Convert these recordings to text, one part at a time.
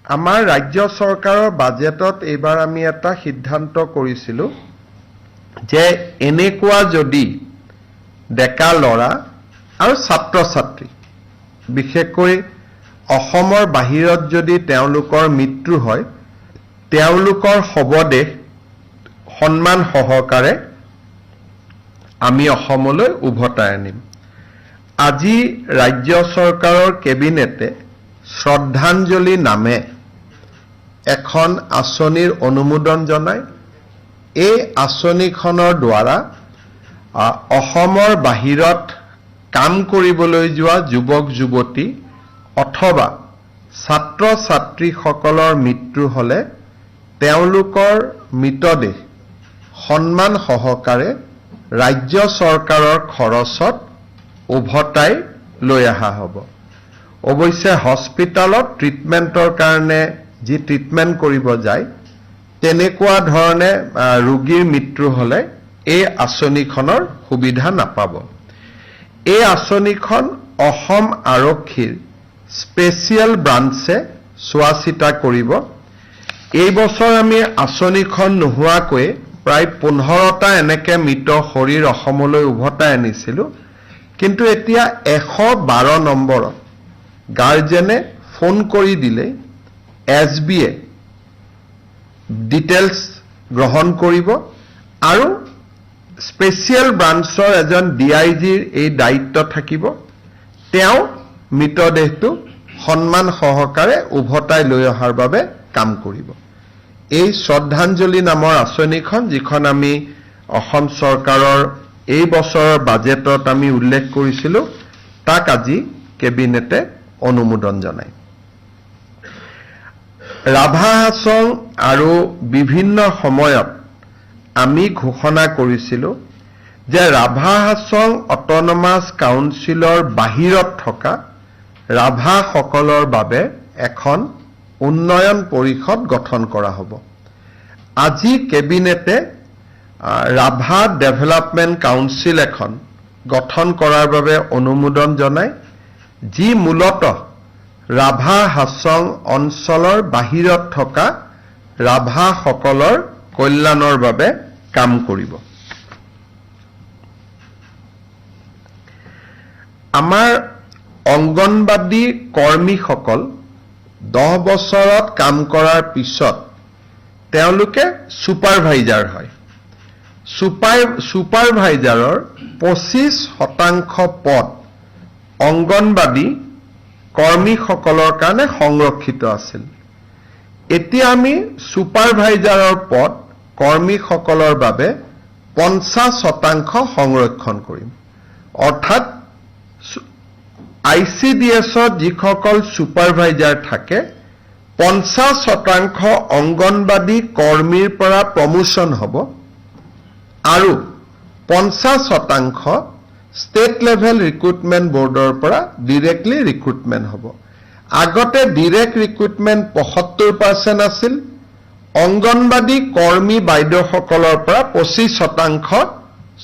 আমাৰ ৰাজ্য চৰকাৰৰ বাজেটত এইবাৰ আমি এটা সিদ্ধান্ত কৰিছিলোঁ যে এনেকুৱা যদি ডেকা ল'ৰা আৰু ছাত্ৰ ছাত্ৰী, বিশেষকৈ অসমৰ বাহিৰত যদি তেওঁলোকৰ মৃত্যু হয়, তেওঁলোকৰ শৱদেহ সন্মান সহকাৰে আমি অসমলৈ উভতাই আনিম। আজি ৰাজ্য চৰকাৰৰ কেবিনেটে শ্ৰদ্ধাঞ্জলি নামে এখন আঁচনিৰ অনুমোদন জনায়। এই আঁচনিখনৰ দ্বাৰা অসমৰ বাহিৰত কাম কৰিবলৈ যোৱা যুৱক যুৱতী অথবা ছাত্ৰ ছাত্ৰীসকলৰ মৃত্যু হ'লে তেওঁলোকৰ মৃতদেহ সন্মান সহকাৰে ৰাজ্য চৰকাৰৰ খৰচত উভতাই লৈ অহা হ'ব। অৱশ্যে হস্পিটেলত ট্ৰিটমেণ্টৰ কাৰণে যি ট্ৰিটমেণ্ট কৰিব যায়, তেনেকুৱা ধৰণে ৰোগীৰ মৃত্যু হ'লে এই আঁচনিখনৰ সুবিধা নাপাব। এই আঁচনিখন অসম আৰক্ষীৰ স্পেচিয়েল ব্ৰাঞ্চে চোৱা চিতা কৰিব। এই বছৰ আমি আঁচনিখন নোহোৱাকৈয়ে প্ৰায় 15টা এনেকে মৃত শৰীৰ অসমলৈ উভতাই আনিছিলোঁ। কিন্তু এতিয়া 112 নম্বৰত গাৰ্জেনে ফোন কৰি দিলেই এছ বিয়ে ডিটেইলছ গ্ৰহণ কৰিব আৰু স্পেচিয়েল ব্ৰাঞ্চৰ এজন ডি আই জিৰ এই দায়িত্ব থাকিব। তেওঁ মৃতদেহটো সন্মান সহকাৰে উভতাই লৈ অহাৰ বাবে কাম কৰিব। এই শ্ৰদ্ধাঞ্জলি নামৰ আঁচনিখন, যিখন আমি অসম চৰকাৰৰ এই বছৰৰ বাজেটত আমি উল্লেখ কৰিছিলোঁ, তাক আজি কেবিনেটে অনুমোদন জনায়। ৰাভা হাছং আৰু বিভিন্ন সময়ত আমি ঘোষণা কৰিছিলোঁ যে ৰাভা হাছং অট'নমাছ কাউন্সিলৰ বাহিৰত থকা ৰাভাসকলৰ বাবে এখন উন্নয়ন পৰিষদ গঠন কৰা হ'ব। আজি কেবিনেটে ৰাভা ডেভেলপমেণ্ট কাউন্সিল এখন গঠন কৰাৰ বাবে অনুমোদন জনায়, যি মূলতঃ ৰাভা হাছং অঞ্চলৰ বাহিৰত থকা ৰাভাসকলৰ কল্যাণৰ বাবে কাম কৰিব। আমাৰ অংগনবাদী কৰ্মীসকল 10 বছৰত কাম কৰাৰ পিছত তেওঁলোকে ছুপাৰভাইজাৰ হয়। ছুপাৰভাইজাৰৰ 25% পদ অংগনবাদী কৰ্মীসকলৰ কাৰণে সংৰক্ষিত আছিল। এতিয়া আমি ছুপাৰভাইজাৰৰ পদ কৰ্মীসকলৰ বাবে 50% সংৰক্ষণ কৰিম। অৰ্থাৎ I C D এছত যিসকল ছুপাৰভাইজাৰ থাকে, 50% অংগনবাদী কৰ্মীৰ পৰা প্ৰমোশ্যন হ'ব আৰু 50% ষ্টেট লেভেল ৰিক্ৰুটমেণ্ট বৰ্ডৰ পৰা ডিৰেক্টলি ৰিক্ৰুটমেণ্ট হ'ব। আগতে ডিৰেক্ট ৰিক্ৰুটমেণ্ট 75% আছিল। অংগনবাদী কৰ্মী বাইদেউসকলৰ পৰা 25%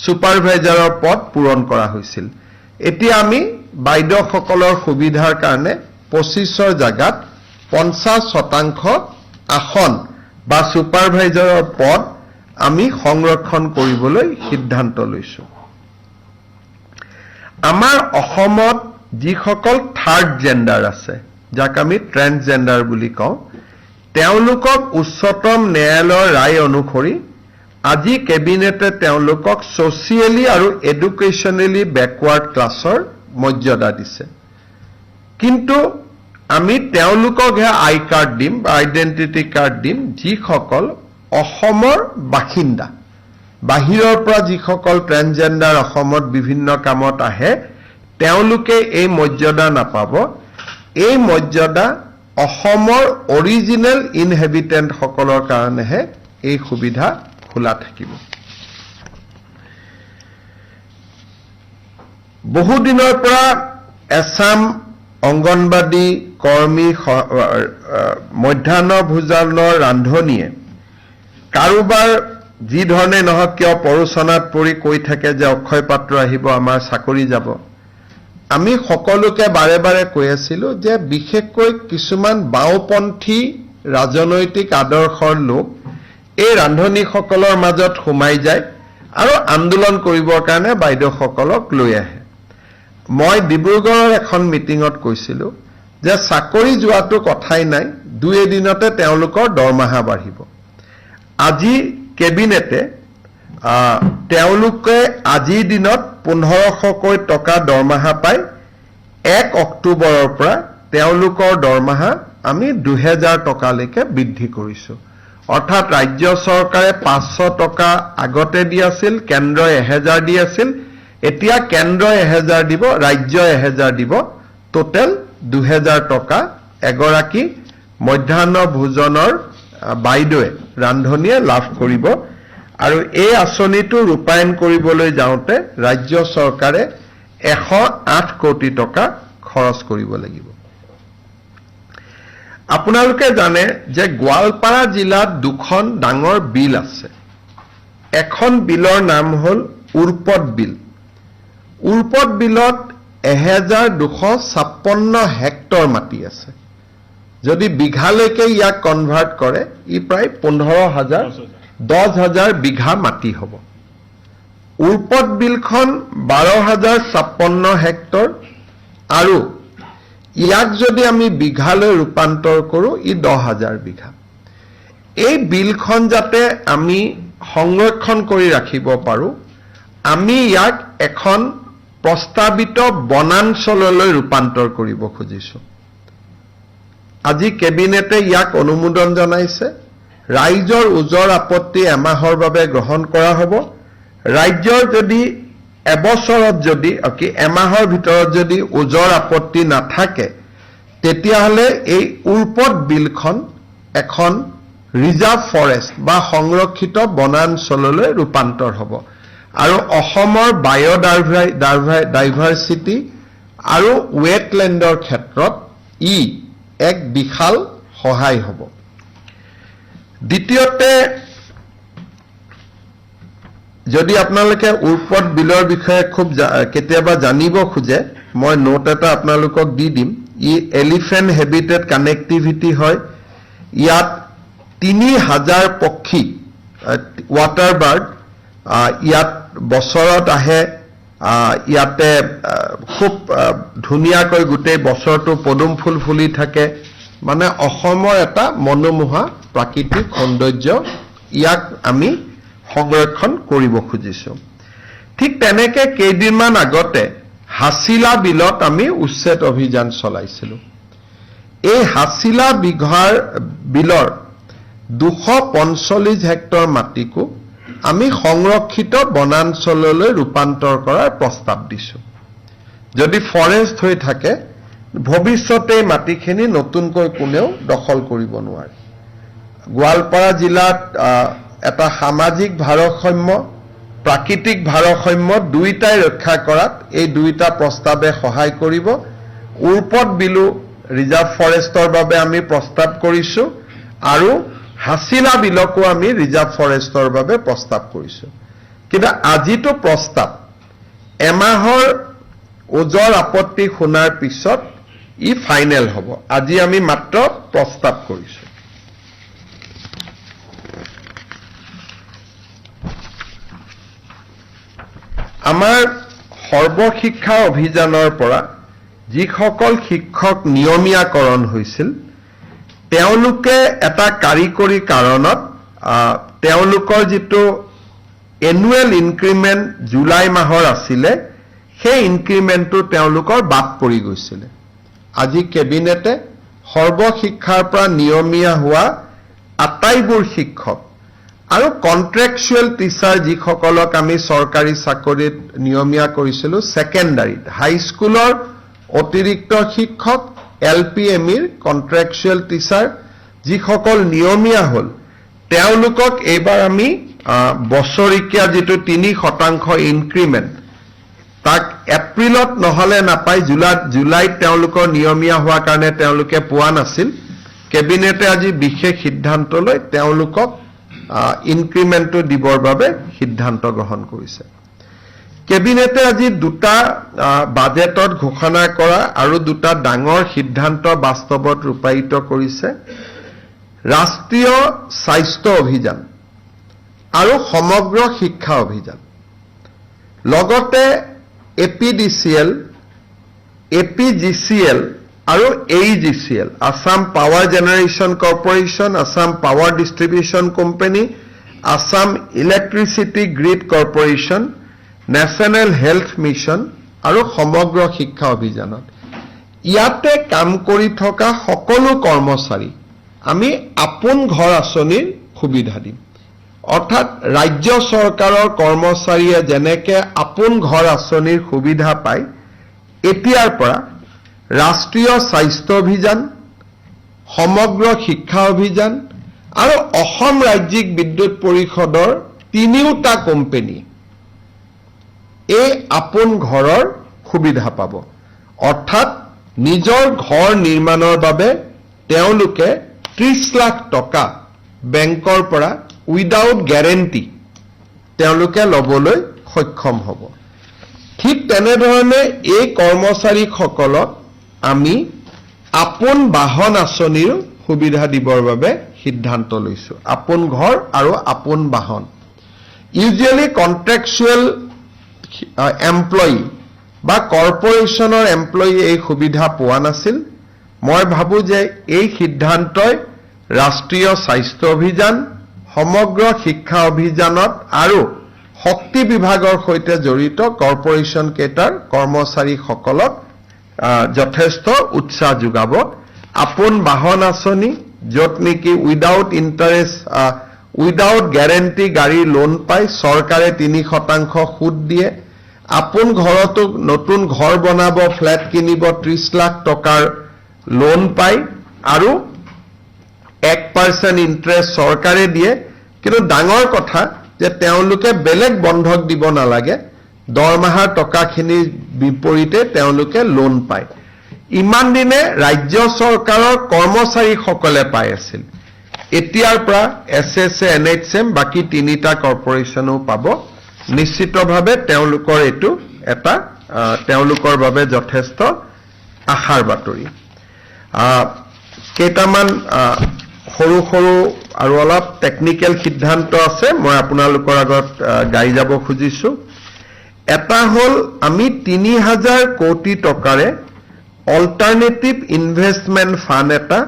ছুপাৰভাইজাৰৰ পদ পূৰণ কৰা হৈছিল। এতিয়া আমি বাইদেউসকলৰ সুবিধাৰ কাৰণে 25ৰ জাগাত 50% আসন বা ছুপাৰভাইজাৰৰ পদ আমি সংৰক্ষণ কৰিবলৈ সিদ্ধান্ত লৈছোঁ। আমাৰ অসমত যিসকল থাৰ্ড জেণ্ডাৰ আছে, যাক আমি ট্ৰেন্সজেণ্ডাৰ বুলি কওঁ, তেওঁলোকক উচ্চতম ন্যায়ালয়ৰ ৰায় অনুসৰি আজি কেবিনেটে তেওঁলোকক ছচিয়েলি আৰু এডুকেশ্যনেলি বেকৱাৰ্ড ক্লাছৰ মৰ্যাদা দিছে। কিন্তু আমি তেওঁলোককহে আই কাৰ্ড দিম বা আইডেণ্টিটি কাৰ্ড দিম যিসকল অসমৰ বাসিন্দা। বাহিৰৰ পৰা যিসকল ট্ৰেন্সজেণ্ডাৰ অসমত বিভিন্ন কামত আহে, তেওঁলোকে এই মৰ্যাদা নাপাব। এই মৰ্যাদা অসমৰ অৰিজিনেল ইনহেবিটেণ্টসকলৰ কাৰণেহে এই সুবিধা খোলা থাকিব। বহুদিনৰ পৰা এছাম অংগনবাদী কৰ্মী মধ্যাহ্ন ভোজনৰ ৰান্ধনীয়ে কাৰোবাৰ যি ধৰণে নহওক কিয় প্ৰৰোচনাত পৰি কৈ থাকে যে অক্ষয় পাত্ৰ আহিব, আমাৰ চাকৰি যাব। আমি সকলোকে বাৰে বাৰে কৈ আছিলোঁ যে বিশেষকৈ কিছুমান বাওঁপন্থী ৰাজনৈতিক আদৰ্শৰ লোক এই ৰান্ধনীসকলৰ মাজত সোমাই যায় আৰু আন্দোলন কৰিবৰ কাৰণে বাইদেউসকলক লৈ আহে। মই ডিব্ৰুগড়ৰ এখন মিটিঙত কৈছিলোঁ যে চাকৰি যোৱাটো কথাই নাই, দুই এদিনতে তেওঁলোকৰ দৰমহা বাঢ়িব। আজি কেবিনেটে তেওঁলোকে আজিৰ দিনত 1500কৈ টকা দৰমহা পায়। 1 অক্টোবৰৰ পৰা তেওঁলোকৰ দৰমহা আমি 2000 টকালৈকে বৃদ্ধি কৰিছোঁ। অৰ্থাৎ ৰাজ্য চৰকাৰে 500 টকা আগতে দি আছিল, কেন্দ্ৰই 1000 দি আছিল, এতিয়া কেন্দ্ৰই 1000 দিব, ৰাজ্যই 1000 দিব, টোটেল 2000 টকা এগৰাকী মধ্যাহ্ন ভোজনৰ বাইদেৱে, ৰান্ধনীয়ে লাভ কৰিব। আৰু এই আঁচনিটো ৰূপায়ণ কৰিবলৈ যাওঁতে ৰাজ্য চৰকাৰে 108 কোটি টকা খৰচ কৰিব লাগিব। আপোনালোকে জানে যে গোৱালপাৰা জিলাত দুখন ডাঙৰ বিল আছে। এখন বিলৰ নাম হ'ল উৰপদ বিল। উৰপদ বিলত 1256 হেক্টৰ মাটি আছে। যদি বিঘালৈকে ইয়াক কনভাৰ্ট কৰে, ই প্ৰায় 15,000, 10,000 বিঘা মাটি হ'ব। উৰপদ বিলখন 12,056 হেক্টৰ আৰু ইয়াক যদি আমি বিঘালৈ ৰূপান্তৰ কৰোঁ, ই 10,000 বিঘা। এই বিলখন যাতে আমি সংৰক্ষণ কৰি ৰাখিব পাৰোঁ, আমি ইয়াক এখন প্ৰস্তাৱিত বনাঞ্চললৈ ৰূপান্তৰ কৰিব খুজিছোঁ। আজি কেবিনেটে ইয়াক অনুমোদন জনাইছে। ৰাইজৰ ওজৰ আপত্তি এমাহৰ বাবে গ্ৰহণ কৰা হ'ব। ৰাজ্যৰ যদি এবছৰত যদি কি এমাহৰ ভিতৰত যদি ওজৰ আপত্তি নাথাকে, তেতিয়াহ'লে এই উৰপদ বিলখন এখন ৰিজাৰ্ভ ফৰেষ্ট বা সংৰক্ষিত বনাঞ্চললৈ ৰূপান্তৰ হ'ব আৰু অসমৰ বায়'ডাইভাৰ্চিটি আৰু ৱেটলেণ্ডৰ ক্ষেত্ৰত ই এক বিশাল সহায় হ'ব। দ্বিতীয়তে, যদি আপোনালোকে উৰপদ বিলৰ বিষয়ে খুব কেতিয়াবা জানিব খোজে, মই নোট এটা আপোনালোকক দি দিম। ই এলিফেণ্ট হেবিটেট কানেক্টিভিটি হয়। ইয়াত 3000 পক্ষী, ৱাটাৰ বাৰ্ড ইয়াত বছৰত আহে। ইয়াতে খুব ধুনীয়াকৈ গোটেই বছৰটো পদুম ফুল ফুলি থাকে। মানে অসমৰ এটা মনোমোহা প্ৰাকৃতিক সৌন্দৰ্য, ইয়াক আমি সংৰক্ষণ কৰিব খুজিছোঁ। ঠিক তেনেকে কেইদিনমান আগতে হাচিলা বিলত আমি উচ্ছেদ অভিযান চলাইছিলোঁ। এই হাচিলা বিঘাৰ বিলৰ 245 হেক্টৰ মাটিকো আমি সংৰক্ষিত বনাঞ্চললৈ ৰূপান্তৰ কৰাৰ প্ৰস্তাৱ দিছোঁ। যদি ফৰেষ্ট হৈ থাকে, ভৱিষ্যতে এই মাটিখিনি নতুনকৈ কোনেও দখল কৰিব নোৱাৰে। গোৱালপাৰা জিলাত এটা সামাজিক ভাৰসাম্য, প্ৰাকৃতিক ভাৰসাম্য দুয়োটাই ৰক্ষা কৰাত এই দুয়োটা প্ৰস্তাৱে সহায় কৰিব। উৰপদ বিলো ৰিজাৰ্ভ ফৰেষ্টৰ বাবে আমি প্ৰস্তাৱ কৰিছোঁ আৰু হাচিলা বিলকো আমি ৰিজাৰ্ভ ফৰেষ্টৰ বাবে প্ৰস্তাৱ কৰিছোঁ। কিন্তু আজিতো প্ৰস্তাৱ, এমাহৰ ওজৰ আপত্তি শুনাৰ পিছত ই ফাইনেল হ'ব। আজি আমি মাত্ৰ প্ৰস্তাৱ কৰিছোঁ। আমাৰ সৰ্বশিক্ষা অভিযানৰ পৰা যিসকল শিক্ষক নিয়মীয়াকৰণ হৈছিল, তেওঁলোকে এটা কাৰিকৰী কাৰণত তেওঁলোকৰ যিটো এনুৱেল ইনক্ৰিমেণ্ট জুলাই মাহৰ আছিলে, সেই ইনক্ৰিমেণ্টটো তেওঁলোকৰ বাদ পৰি গৈছিলে। আজি কেবিনেটে সৰ্বশিক্ষাৰ পৰা নিয়মীয়া হোৱা আটাইবোৰ শিক্ষক আৰু কণ্ট্ৰেকচুৱেল টিচাৰ যিসকলক আমি চৰকাৰী চাকৰিত নিয়মীয়া কৰিছিলোঁ, ছেকেণ্ডাৰীত হাইস্কুলৰ অতিৰিক্ত শিক্ষক, এল পি এম ইৰ কণ্ট্ৰেকচুৱেল টিচাৰ যিসকল নিয়মীয়া হ'ল, তেওঁলোকক এইবাৰ আমি বছৰেকীয়া যিটো 3% ইনক্ৰিমেণ্ট, তাক এপ্ৰিলত নহ'লে নাপায়, জুলাইত তেওঁলোকৰ নিয়মীয়া হোৱাৰ কাৰণে তেওঁলোকে পোৱা নাছিল। কেবিনেটে আজি বিশেষ সিদ্ধান্ত লৈ তেওঁলোকক ইনক্ৰিমেণ্টটো দিবৰ বাবে সিদ্ধান্ত গ্ৰহণ কৰিছে। কেবিনেটে আজি দুটা বাজেটত ঘোষণা কৰা আৰু দুটা ডাঙৰ সিদ্ধান্ত বাস্তৱত ৰূপায়িত কৰিছে, ৰাষ্ট্ৰীয় স্বাস্থ্য অভিযান আৰু সমগ্ৰ শিক্ষা অভিযান। লগতে এপিডিচিএল, এপিজিচিএল আৰু এইজিচিএল, Assam power generation corporation, Assam power distribution company, Assam electricity grid corporation, national health mission আৰু সমগ্ৰ শিক্ষা অভিযানত ইয়াতে কাম কৰি থকা সকলো কৰ্মচাৰী আমি আপোন ঘৰ আঁচনিৰ সুবিধা দিম। অৰ্থাৎ ৰাজ্য চৰকাৰৰ কৰ্মচাৰীয়ে যেনেকে আপোন ঘৰ আঁচনিৰ সুবিধা পায়, এতিয়াৰ পৰা ৰাষ্ট্ৰীয় স্বাস্থ্য অভিযান, সমগ্ৰ শিক্ষা অভিযান আৰু অসম ৰাজ্যিক বিদ্যুৎ পৰিষদৰ তিনিওটা কোম্পেনী এই আপোন ঘৰৰ সুবিধা পাব। অৰ্থাৎ নিজৰ ঘৰ নিৰ্মাণৰ বাবে তেওঁলোকে 30 লাখ টকা বেংকৰ পৰা উইদাউট গেৰেণ্টি তেওঁলোকে ল'বলৈ সক্ষম হ'ব। ঠিক তেনেধৰণে এই কৰ্মচাৰীসকলক আমি আপোন বাহন আঁচনিৰো সুবিধা দিবৰ বাবে সিদ্ধান্ত লৈছো। আপোন ঘৰ আৰু আপোন বাহন। ইউজুৱেলি কণ্ট্ৰেকচুৱেল এমপ্লয়ী বা কৰ্পৰেশ্যনৰ এমপ্লয়ী এই সুবিধা পোৱা নাছিল। মই ভাবোঁ যে এই সিদ্ধান্তই ৰাষ্ট্ৰীয় স্বাস্থ্য অভিযান, সমগ্ৰ শিক্ষা অভিযানত আৰু শক্তি বিভাগৰ সৈতে জড়িত কৰ্পৰেশ্যন কেইটাৰ কৰ্মচাৰীসকলক যথেষ্ট উৎসাহ যোগাব। আপোন বাহন আঁচনি, য'ত নেকি উইদাউট ইণ্টাৰেষ্ট, উইদাউট গেৰেণ্টি গাড়ীৰ লোন পায়, চৰকাৰে 3% সুদ দিয়ে। আপোন ঘৰতো নতুন ঘৰ বনাব, ফ্লেট কিনিব, 30 লাখ টকাৰ লোন পায় আৰু 1% ইণ্টাৰেষ্ট চৰকাৰে দিয়ে। কিন্তু ডাঙৰ কথা যে তেওঁলোকে বেলেগ বন্ধক দিব নালাগে, দৰমহাৰ টকাখিনিৰ বিপৰীতে তেওঁলোকে লোন পায়। ইমান দিনে ৰাজ্য চৰকাৰৰ কৰ্মচাৰীসকলে পাই আছিল, এতিয়াৰ পৰা এছ এছ এ, এন এইচ এম, বাকী তিনিটা কৰ্পৰেশ্যনেও পাব। নিশ্চিতভাৱে তেওঁলোকৰ এইটো এটা তেওঁলোকৰ বাবে যথেষ্ট আশাৰ বাতৰি। কেইটামান সৰু সৰু আৰু অলপ টেকনিকেল সিদ্ধান্ত আছে, মই আপোনালোকৰ আগত গাই যাব খুজিছো। এটা হ'ল আমি 3000 কোটি টকাৰে অল্টাৰনেটিভ ইনভেষ্টমেণ্ট ফাণ্ড এটা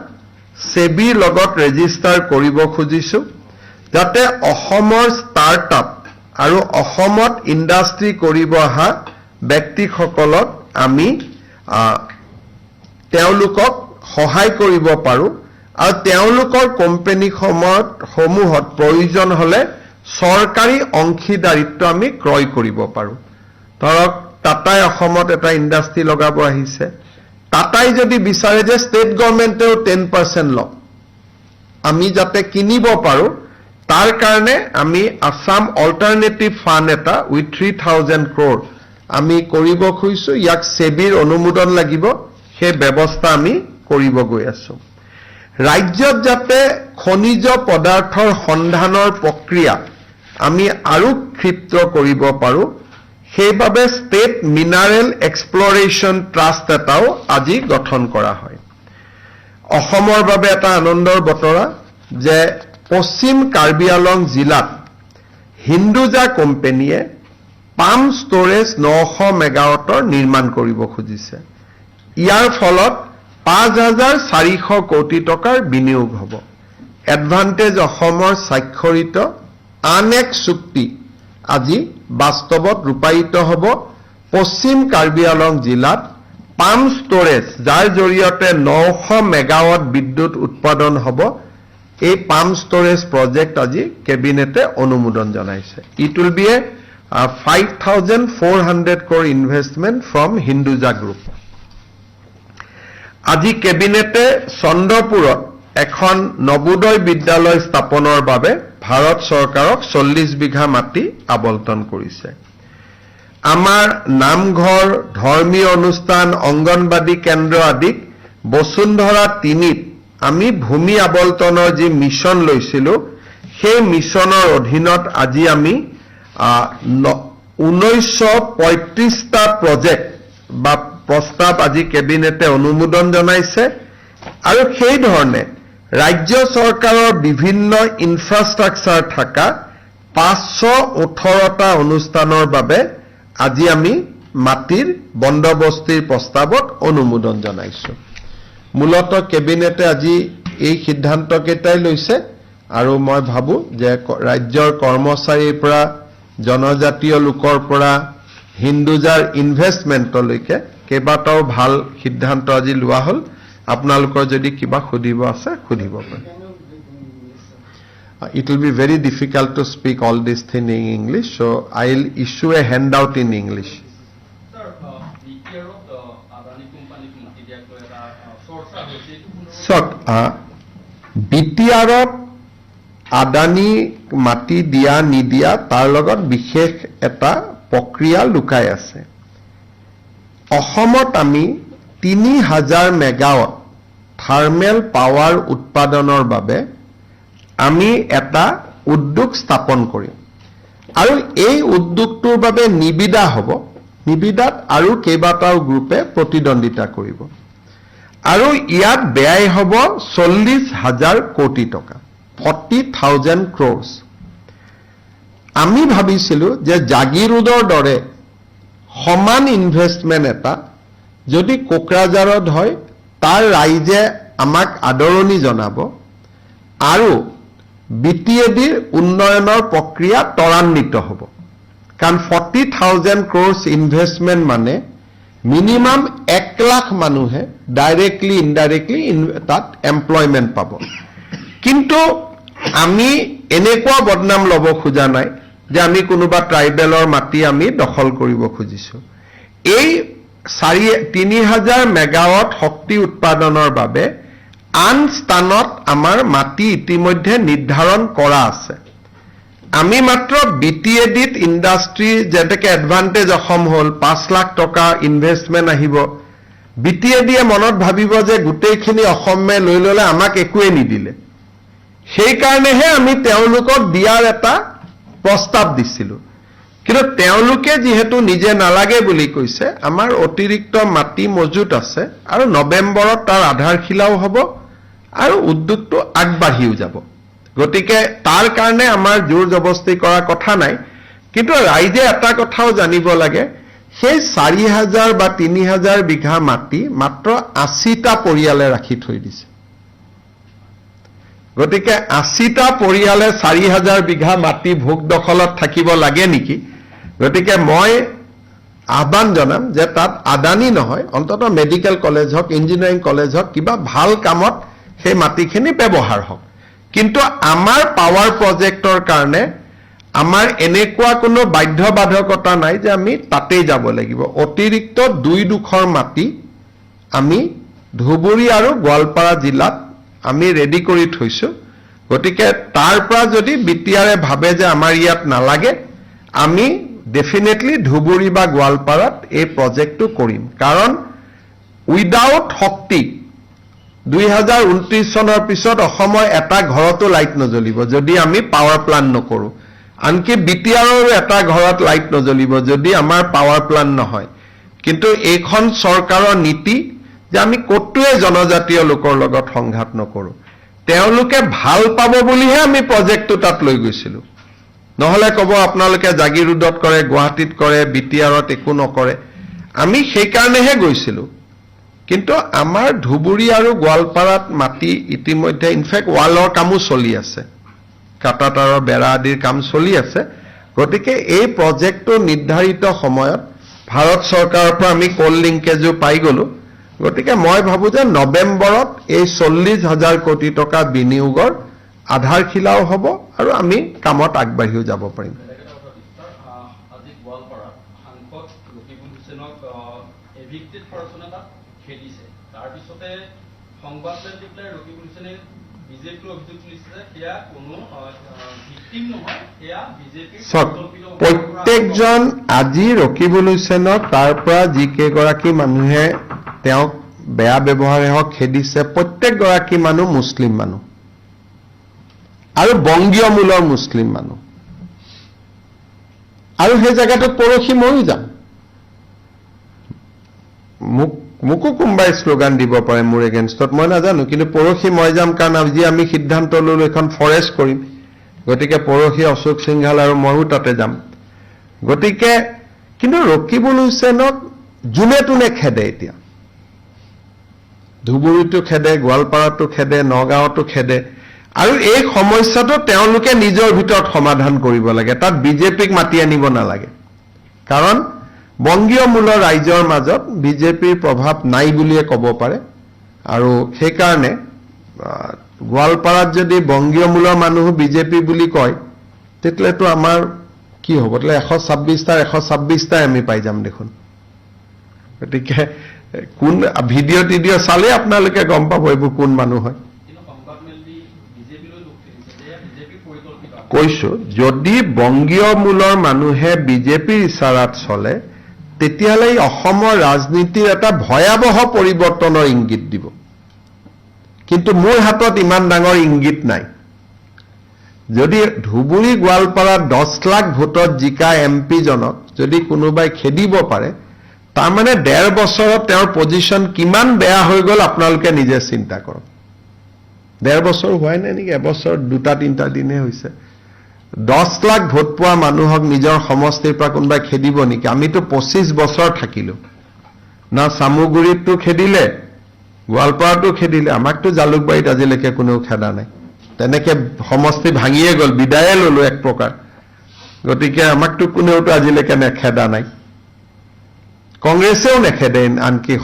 ছেবিৰ লগত ৰেজিষ্টাৰ কৰিব খুজিছো, যাতে অসমৰ ষ্টাৰ্টআপ আৰু অসমত ইণ্ডাষ্ট্ৰী কৰিব অহা ব্যক্তিসকলক আমি তেওঁলোকক সহায় কৰিব পাৰোঁ আৰু তেওঁলোকৰ কোম্পেনীসমূহত সমূহত প্ৰয়োজন হ'লে চৰকাৰী অংশীদাৰিত্ব আমি ক্ৰয় কৰিব পাৰোঁ। ধৰক টাটাই অসমত এটা ইণ্ডাষ্ট্ৰী লগাব আহিছে। টাটাই যদি বিচাৰে যে ষ্টেট গভৰ্ণমেণ্টেও 10% লওক, আমি যাতে কিনিব পাৰোঁ, তাৰ কাৰণে আমি আছাম অল্টাৰনেটিভ ফাণ্ড এটা উইথ 3000 ক্ৰ'ৰ আমি কৰিব খুজিছোঁ। ইয়াক ছেবিৰ অনুমোদন লাগিব, সেই ব্যৱস্থা আমি কৰিব গৈ আছোঁ। ৰাজ্যত যাতে খনিজ পদাৰ্থৰ সন্ধানৰ প্ৰক্ৰিয়া আমি আৰু ক্ষিপ্ৰ কৰিব পাৰোঁ, সেইবাবে ষ্টেট মিনাৰেল এক্সপ্লৰেশ্যন ট্ৰাষ্ট এটাও আজি গঠন কৰা হয়। অসমৰ বাবে এটা আনন্দৰ বতৰা যে পশ্চিম কাৰ্বি আলং জিলাত হিন্দুজা কোম্পেনীয়ে পাম্প ষ্ট'ৰেজ 900 মেগাৱাটৰ নিৰ্মাণ কৰিব খুজিছে। ইয়াৰ ফলত 5400 কোটি টকাৰ বিনিয়োগ হ'ব। এডভান্টেজ অসমৰ স্বাক্ষৰিত আন এক চুক্তি আজি বাস্তৱত ৰূপায়িত হ'ব। পশ্চিম কাৰ্বি আলং জিলাত পাম্প ষ্ট'ৰেজ, যাৰ জৰিয়তে 900 মেগাৱাট বিদ্যুৎ উৎপাদন হ'ব, এই পাম্প ষ্ট'ৰেজ প্ৰজেক্ট আজি কেবিনেটে অনুমোদন জনাইছে। It will be a 5400 crore investment from Hinduja Group. আজি কেবিনেটে চন্দ্ৰপুৰত এখন নৱোদয় বিদ্যালয় স্থাপনৰ বাবে ভাৰত চৰকাৰক 40 বিঘা মাটি আবণ্টন কৰিছে। আমাৰ নামঘৰ, ধৰ্মীয় অনুষ্ঠান, অংগনবাদী কেন্দ্ৰ আদিক বসুন্ধৰা 3ত আমি ভূমি আবণ্টনৰ যি মিছন লৈছিলো, সেই মিছনৰ অধীনত আজি আমি 1935টা প্ৰজেক্ট বা প্ৰস্তাৱ আজি কেবিনেটে অনুমোদন জনাইছে। আৰু সেই ধৰণে ৰাজ্য চৰকাৰৰ বিভিন্ন ইনফ্ৰাষ্ট্ৰাকচাৰ থকা 518টা অনুষ্ঠানৰ বাবে আজি আমি মাটিৰ বন্দবস্তিৰ প্ৰস্তাৱত অনুমোদন জনাইছো। মূলতঃ কেবিনেটে আজি এই সিদ্ধান্তকেইটাই লৈছে আৰু মই ভাবোঁ যে ৰাজ্যৰ কৰ্মচাৰীৰ পৰা, জনজাতীয় লোকৰ পৰা, হিন্দুজাৰ ইনভেষ্টমেণ্টলৈকে কেইবাটাও ভাল সিদ্ধান্ত আজি লোৱা হ'ল। আপোনালোকৰ যদি কিবা সুধিব আছে, সুধিব পাৰে। It will be very difficult to speak all this thing in English, so I'll issue a handout in English. Sir, বিটিআৰত আদানী কোম্পানীক মাটি দিয়াক লৈ এটা চৰ্চা হৈছে, এইটো পুনৰ চাওক, বিটিআৰত আদানী মাটি দিয়া নিদিয়া তাৰ লগত বিশেষ এটা প্ৰক্ৰিয়া লুকাই আছে। অসমত আমি 3000 মেগাৱাট থাৰ্মেল পাৱাৰ উৎপাদনৰ বাবে আমি এটা উদ্যোগ স্থাপন কৰিম আৰু এই উদ্যোগটোৰ বাবে নিবিদা হ'ব। নিবিদাত আৰু কেইবাটাও গ্ৰুপে প্ৰতিদ্বন্দ্বিতা কৰিব আৰু ইয়াত ব্যয় হ'ব 40 হাজাৰ কোটি টকা, 40,000 ক্ৰ'ৰ্ছ। আমি ভাবিছিলোঁ যে জাগিৰোডৰ দৰে সমান ইনভেষ্টমেণ্ট এটা যদি কোকৰাঝাৰত হয়, তাৰ ৰাইজে আমাক আদৰণি জনাব আৰু বিটিএডিৰ উন্নয়নৰ প্ৰক্ৰিয়া ত্বৰান্বিত হ'ব। কাৰণ 40,000 ক্ৰ'ৰ্ছ ইনভেষ্টমেণ্ট মানে মিনিমাম 1 লাখ মানুহে ডাইৰেক্টলি, ইনডাইৰেক্টলি তাত এমপ্লয়মেণ্ট পাব। কিন্তু আমি এনেকুৱা বদনাম ল'ব খোজা নাই যে আমি কোনোবা ট্ৰাইবেলৰ মাটি আমি দখল কৰিব খুজিছো। এই 3000 মেগাৱাট শক্তি উৎপাদনৰ বাবে আন স্থানত আমাৰ মাটি ইতিমধ্যে নিৰ্ধাৰণ কৰা আছে। আমি মাত্ৰ বিটিএডিত ইণ্ডাষ্ট্ৰি, যেনেকে এডভান্টেজ অসম হ'ল, 5 লাখ টকা ইনভেষ্টমেণ্ট আহিব, বিটিএডিয়ে মনত ভাবিব যে গোটেইখিনি অসমে লৈ ল'লে, আমাক একোৱেই নিদিলে। সেইকাৰণেহে আমি তেওঁলোকক দিয়াৰ এটা প্ৰস্তাৱ দিছিলোঁ। কিন্তু তেওঁলোকে যিহেতু নিজে নালাগে বুলি কৈছে, আমাৰ অতিৰিক্ত মাটি মজুত আছে আৰু নৱেম্বৰত তাৰ আধাৰশিলাও হ'ব আৰু উদ্যোগটো আগবাঢ়িও যাব। গতিকে তাৰ কাৰণে আমাৰ জোৰ জবস্তি কৰা কথা নাই। কিন্তু ৰাইজে এটা কথাও জানিব লাগে, সেই 4000 বা 3000 বিঘা মাটি মাত্ৰ 80টা পৰিয়ালে ৰাখি থৈ দিছে। গতিকে 80টা পৰিয়ালে 4000 বিঘা মাটি ভোগ দখলত থাকিব লাগে নেকি? গতিকে মই আহ্বান জনাম যে তাত আদানী নহয়, অন্ততঃ মেডিকেল কলেজ হওক, ইঞ্জিনিয়াৰিং কলেজ হওক, কিবা ভাল কামত সেই মাটিখিনি ব্যৱহাৰ হওক। কিন্তু আমাৰ পাৱাৰ প্ৰজেক্টৰ কাৰণে আমাৰ এনেকুৱা কোনো বাধ্যবাধকতা নাই যে আমি তাতেই যাব লাগিব। অতিৰিক্ত দুই ডোখৰ মাটি আমি ধুবুৰী আৰু গোৱালপাৰা জিলাত আমি ৰেডি কৰি থৈছোঁ। গতিকে তাৰ পৰা যদি বিটিআৰে ভাবে যে আমাৰ ইয়াত নালাগে, আমি ডেফিনেটলি ধুবুৰী বা গোৱালপাৰাত এই প্ৰজেক্টটো কৰিম। কাৰণ উইদাউট শক্তি 2029 চনৰ পিছত অসমৰ এটা ঘৰতো লাইট নজ্বলিব যদি আমি পাৱাৰ প্লাণ্ট নকৰোঁ। আনকি বিটিআৰৰো এটা ঘৰত লাইট নজ্বলিব যদি আমাৰ পাৱাৰ প্লাণ্ট নহয়। কিন্তু এইখন চৰকাৰৰ নীতি যে আমি ক'তোৱে জনজাতীয় লোকৰ লগত সংঘাত নকৰোঁ। তেওঁলোকে ভাল পাব বুলিহে আমি প্ৰজেক্টটো তাত লৈ গৈছিলোঁ। নহ'লে ক'ব আপোনালোকে জাগিৰোডত কৰে, গুৱাহাটীত কৰে, বিটিআৰত একো নকৰে। আমি সেইকাৰণেহে গৈছিলোঁ। কিন্তু আমাৰ ধুবুৰী আৰু গোৱালপাৰাত মাটি ইতিমধ্যে, ইনফেক্ট ৱালৰ কামো চলি আছে, কাঁটাতাৰৰ বেৰা আদিৰ কাম চলি আছে। গতিকে এই প্ৰজেক্টটো নিৰ্ধাৰিত সময়ত ভাৰত চৰকাৰৰ পৰা আমি কল লিংকেজো পাই গ'লো। গতিকে মই ভাবোঁ যে নৱেম্বৰত এই 40 হাজাৰ কোটি টকা বিনিয়োগৰ আধাৰশিলাও হ'ব আৰু আমি কামত আগবাঢ়িও যাব পাৰিম। বেলেগ এটা কথা সুধিছোঁ ছাৰ। আজি গোৱালপাৰাত সাংসদ ৰকিবুল হুছেইনক এভিক্টেড পাৰ্চন এটা খেদিছে। তাৰপিছতে সংবাদমেল দি পেলাই ৰকিবুল হুছেইনে বিজেপিৰ অভিযোগ তুলিছে যে সেয়া কোনো ভিত্তিক নহয়, সেয়া বিজেপিৰ চাওক, প্ৰত্যেকজন আজি ৰকিবুল হুছেইনক তাৰ পৰা যিকেইগৰাকী মানুহে তেওঁক বেয়া ব্যৱহাৰে হওক খেদিছে, প্ৰত্যেকগৰাকী মানুহ মুছলিম মানুহ আৰু বংগীয় মূলৰ মুছলিম মানুহ। আৰু সেই জেগাটোত পৰহি ময়ো যাম। মোকো কোনোবাই শ্লোগান দিব পাৰে মোৰ এগেইনষ্টত, মই নাজানো, কিন্তু পৰহি মই যাম, কাৰণ আজি আমি সিদ্ধান্ত ল'লো এখন ফৰেষ্ট কৰিম। গতিকে পৰহি অশোক সিংঘাল আৰু ময়ো তাতে যাম। গতিকে কিন্তু ৰকিবুল হুছেইনক যোনে তোনে খেদে। এতিয়া ধুবুৰীতো খেদে, গোৱালপাৰাতো খেদে, নগাঁৱতো খেদে। আৰু এই সমস্যাটো তেওঁলোকে নিজৰ ভিতৰত সমাধান কৰিব লাগে, তাত বিজেপিক মাতি আনিব নালাগে। কাৰণ বংগীয় মূলৰ ৰাইজৰ মাজত বিজেপিৰ প্ৰভাৱ নাই বুলিয়ে ক'ব পাৰে। আৰু সেইকাৰণে গোৱালপাৰাত যদি বংগীয় মূলৰ মানুহো বিজেপি বুলি কয়, তেতিয়াহ'লেতো আমাৰ কি হ'ব? তেতিয়াহ'লে 126টাৰ 126টাই আমি পাই যাম দেখোন। গতিকে কোন ভিডিঅ' টিডিঅ' চালেই আপোনালোকে গম পাব এইবোৰ কোন মানুহ হয়। কিন্তু সংবাদমেল দি বিজেপিলৈ দোষ দিছে যে বিজেপি পৰিকল্পিত। কৈছো, যদি বংগীয় মূলৰ মানুহে বিজেপিৰ ইচাৰাত চলে, তেতিয়াহ'লে ই অসমৰ ৰাজনীতিৰ এটা ভয়াৱহ পৰিৱৰ্তনৰ ইংগিত দিব। কিন্তু মোৰ হাতত ইমান ডাঙৰ ইংগিত নাই। যদি ধুবুৰী, গোৱালপাৰাত 10 লাখ ভোটত জিকা এম পিজনক যদি কোনোবাই খেদিব পাৰে, তাৰমানে ডেৰ বছৰত তেওঁৰ পজিশ্যন কিমান বেয়া হৈ গ'ল, আপোনালোকে নিজে চিন্তা কৰক। ডেৰ বছৰ হোৱাই নাই নেকি? এবছৰ দুটা তিনিটা দিনহে হৈছে। 10 লাখ ভোট পোৱা মানুহক নিজৰ সমষ্টিৰ পৰা কোনোবাই খেদিব নেকি? আমিতো 25 বছৰ থাকিলো না, চামুগুৰিততো খেদিলে, গোৱালপাৰাতো খেদিলে, আমাকতো জালুকবাৰীত আজিলৈকে কোনেও খেদা নাই। তেনেকে সমষ্টি ভাঙিয়ে গ'ল, বিদায়ে ললো এক প্ৰকাৰ। গতিকে আমাকতো কোনেওতো আজিলৈকে নেখেদা নাই, কংগ্ৰেছেও নেখেদে। আনকি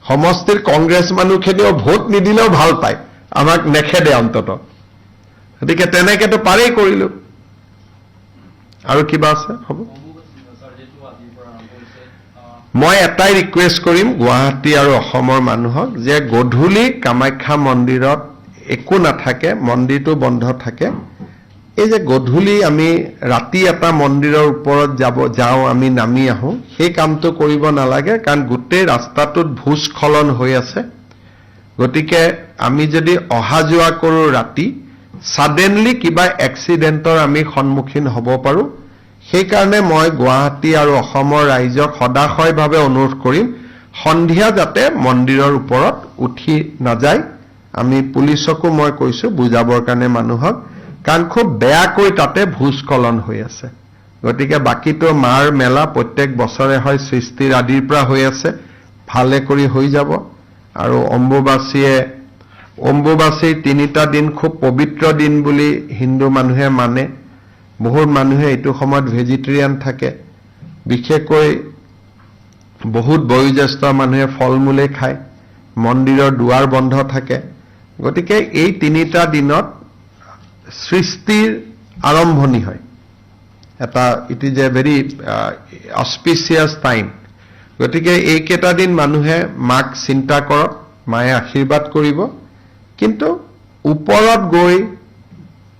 সমষ্টিৰ কংগ্ৰেছ মানুহখিনিও ভোট নিদিলেও ভাল পায়, আমাক নেখেদে অন্তত। গতিকে তেনেকেতো পাৰেই কৰিলো। আৰু কিবা আছে? হ'ব। অম্বুবাচী ছাৰ, যিহেতু আজিৰ পৰা আৰম্ভ হৈছে, মই এটাই ৰিকুৱেষ্ট কৰিম গুৱাহাটী আৰু অসমৰ মানুহক যে গধূলি কামাখ্যা মন্দিৰত একো নাথাকে, মন্দিৰটো বন্ধ থাকে। এই যে গধূলি আমি ৰাতি এটা মন্দিৰৰ ওপৰত যাওঁ, আমি নামি আহোঁ, সেই কামটো কৰিব নালাগে। কাৰণ গোটেই ৰাস্তাটোত ভূস্খলন হৈ আছে। গতিকে আমি যদি অহা যোৱা কৰোঁ ৰাতি, ছাডেনলি কিবা এক্সিডেণ্টৰ আমি সন্মুখীন হ'ব পাৰোঁ। সেইকাৰণে মই গুৱাহাটী আৰু অসমৰ ৰাইজক সদাশয়ভাৱে অনুৰোধ কৰিম, সন্ধিয়া যাতে মন্দিৰৰ ওপৰত উঠি নাযায়। আমি পুলিচকো মই কৈছোঁ বুজাবৰ কাৰণে মানুহক, কাৰণ খুব বেয়াকৈ তাতে ভূস্খলন হৈ আছে। গতিকে বাকীটো মাৰ মেলা প্ৰত্যেক বছৰে হয়, সৃষ্টিৰ আদিৰ পৰা হৈ আছে, ভালে কৰি হৈ যাব। আৰু অম্বুবাচীৰ তিনিটা দিন খুব পবিত্ৰ দিন বুলি হিন্দু মানুহে মানে। বহুত মানুহে এইটো সময়ত ভেজিটেৰিয়ান থাকে, বিশেষকৈ বহুত বয়োজ্যেষ্ঠ মানুহে ফল মূলেই খায়, মন্দিৰৰ দুৱাৰ বন্ধ থাকে। গতিকে এই তিনিটা দিনত সৃষ্টিৰ আৰম্ভণি হয় এটা, it is a very auspicious time. গতিকে এইকেইটা দিন মানুহে মাক চিন্তা কৰক, মায়ে আশীৰ্বাদ কৰিব। কিন্তু ওপৰত গৈ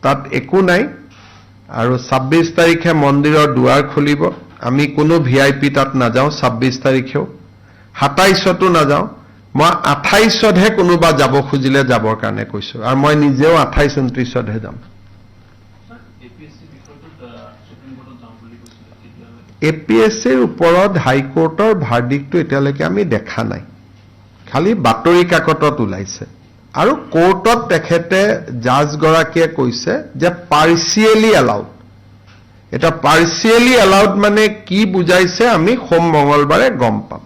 তাত একো নাই। আৰু 26 তাৰিখে মন্দিৰৰ দুৱাৰ খুলিব। আমি কোনো ভিআইপি তাত নাযাওঁ 26 তাৰিখেও, 27তো নাযাওঁ। মই 28তহে কোনোবা যাব খুজিলে যাবৰ কাৰণে কৈছোঁ আৰু মই নিজেও 28, 29তহে যাম। ছাৰ, এপিএছচি বিষয়টোত সুপ্ৰিম কোৰ্টত যাওঁ বুলি কৈছিলে, তেতিয়াহ'লে? এপিএছচিৰ ওপৰত হাইকোৰ্টৰ ভাৰ্ডিকটো এতিয়ালৈকে আমি দেখা নাই, খালি বাতৰি কাকতত ওলাইছে। আৰু কোৰ্টত তেখেতে জাজগৰাকীয়ে কৈছে যে পাৰ্চিয়েলি এলাউড। এতিয়া পাৰ্চিয়েলি এলাউড মানে কি বুজাইছে, আমি সোম মঙলবাৰে গম পাম।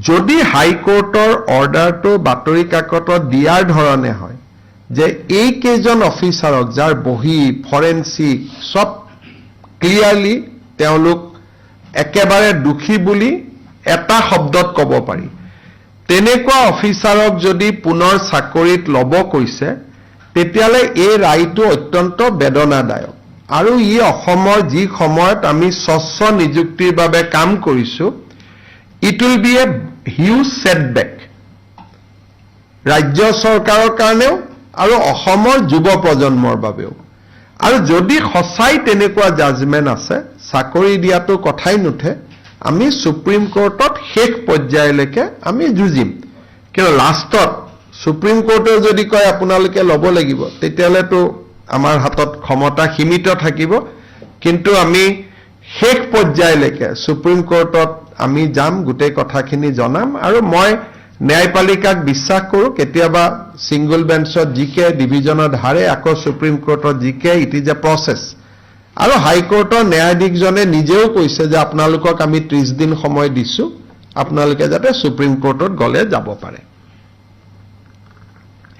যদি হাইকোৰ্টৰ অৰ্ডাৰটো বাতৰি কাকতত দিয়াৰ ধৰণে হয় যে এই কেইজন অফিচাৰক, যাৰ বহী, ফৰেনচিক চব ক্লিয়াৰলি তেওঁলোক একেবাৰে দোষী বুলি এটা শব্দত ক'ব পাৰি, তেনেকুৱা অফিচাৰক যদি পুনৰ চাকৰিত ল'ব কৈছে, তেতিয়াহ'লে এই ৰায়টো অত্যন্ত বেদনাদায়ক। আৰু ই অসমৰ যি সময়ত আমি স্বচ্ছ নিযুক্তিৰ বাবে কাম কৰিছোঁ, it will be a huge setback ৰাজ্য চৰকাৰৰ কাৰণেও আৰু অসমৰ যুৱ প্ৰজন্মৰ বাবেও। আৰু যদি সঁচাই তেনেকুৱা জাজমেণ্ট আছে, চাকৰি দিয়াটো কথাই নুঠে। আমি সুপ্ৰিম কোৰ্টত শেষ পৰ্যায়লৈকে আমি যুঁজিম। কিন্তু লাষ্টত সুপ্ৰিম কোৰ্টেও যদি কয় আপোনালোকে ল'ব লাগিব, তেতিয়াহ'লেতো আমাৰ হাতত ক্ষমতা সীমিত থাকিব। কিন্তু আমি শেষ পৰ্যায়লৈকে সুপ্ৰিম কোৰ্টত আমি যাম, গোটেই কথাখিনি জনাম। আৰু মই ন্যায়পালিকাক বিশ্বাস কৰোঁ। কেতিয়াবা ছিংগল বেঞ্চত জিকে, ডিভিজনত হাৰে, আকৌ সুপ্ৰিম কোৰ্টত জিকে। It is a process. আৰু হাইকোৰ্টৰ ন্যায়াধীশজনে নিজেও কৈছে যে আপোনালোকক আমি 30 দিন সময় দিছোঁ, আপোনালোকে যাতে সুপ্ৰিম কোৰ্টত গ'লে যাব পাৰে।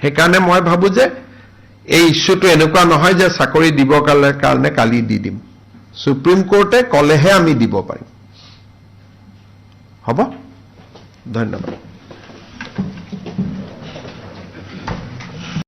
সেইকাৰণে মই ভাবোঁ যে এই ইছ্যুটো এনেকুৱা নহয় যে চাকৰি দিব কাৰণে কালি দি দিম। সুপ্ৰিম কোৰ্টে ক'লেহে আমি দিব পাৰিম। হ'ব, ধন্যবাদ।